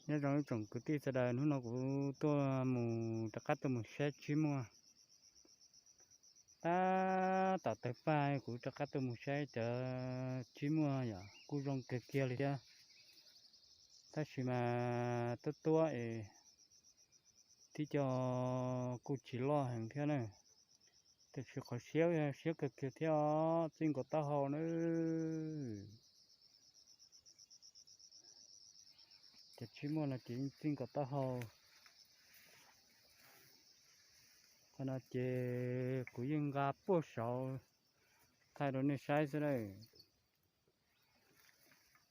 Nyob zoo ib tsoom kwv tij sawv daws, hnub no kuv tuaj mus rov qab tuaj mus saib tsib muaj. Tab tom tawg paj kuv rov qab tuaj mus saib cov tsib muaj yom, kuj zoo kawg kiag li thiab. Tab sis mas tuab tuab es tib co kuj tsis loj heev thiab na. Tiam sis qhov siab siab kawg kiag thiab os, txij nkaus taub hau na. Cov tsib muaj no ces yeej txij nkaus taub hau. Qhov no ces kuv yeej nqa puag saud thaij rau nej saib xwb na.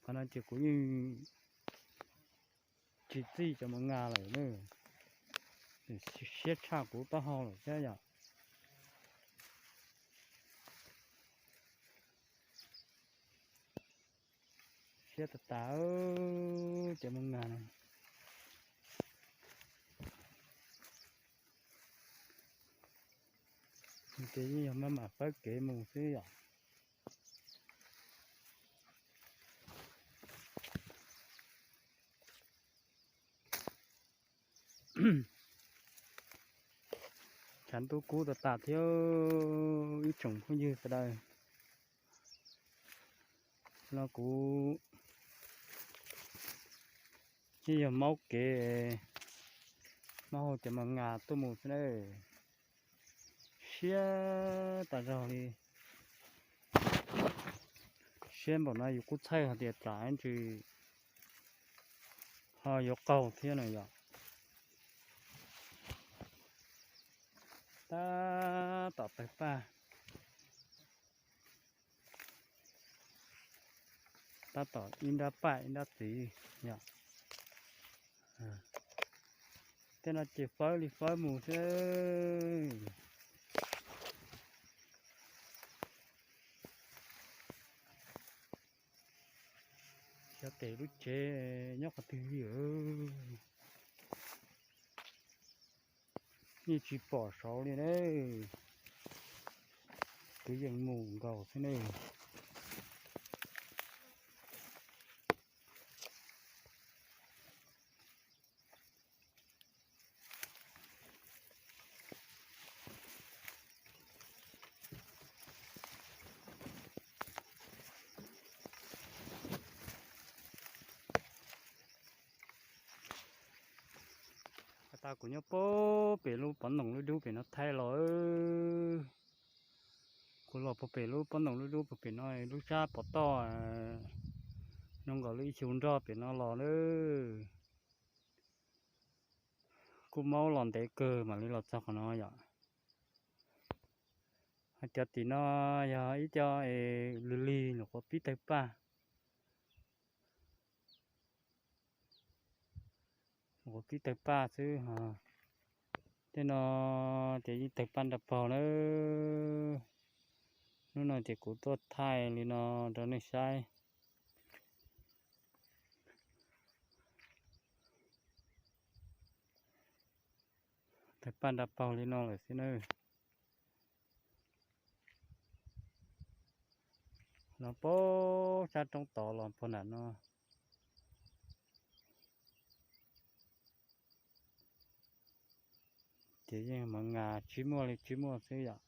Qhov no ces kuv yeej tsis txij cov mas ngas lawm na, siab tshaj kuv taub hau lawm thiab yom. Siab tas tas cov mas ngas no. Ces yeej yog maj mam fawb kev mus xwb yom. Tshav ntuj kub tas tas thiab ib tsoom phooj ywg sawv daws. No kuv yeej yog maub kev, maub hau cov mas ngas tuaj mus xwb na. Siab tas zog li. Siab npaum no yus kuj txhawj hais tias tsam ntsis ho yuav qaug thiab na yom. Tab tom tawg paj, tab tom ib nrab paj ib nrab txiv yom. Tej no ces fawb li fawb mus xwb. Xyov tes lub tsev nyob qhov twg li. Yeej tsis pom saud li na. Kuv yeej mus nkaus xwb ne. Has tas kuv nyob puag pem lub pob ntoos lub dub pem no thaij los. Kuv los puag pem lub pob ntoos lub dub puag pem no lub sab pov toj, no nkaus lub ib xyu nroj pem no los lawm. Kuj maub los ntev kawg mam li los txog qhov no yom. Hais tias tim no yog ib co es lwg lig nyuam qhuav pib tawg paj. Nyuam qhuav pib tawg paj xwb. Tej no ces yeej tawg paj nra paug na. Hnub no ces kuv tuaj thaij li no rau nej saib. Tawg paj nra paug li no lawm xwb na. Los puag sab roob tod los puag nram no. Ces yeej mas ngas tsib muaj li tsib muaj xwb yom.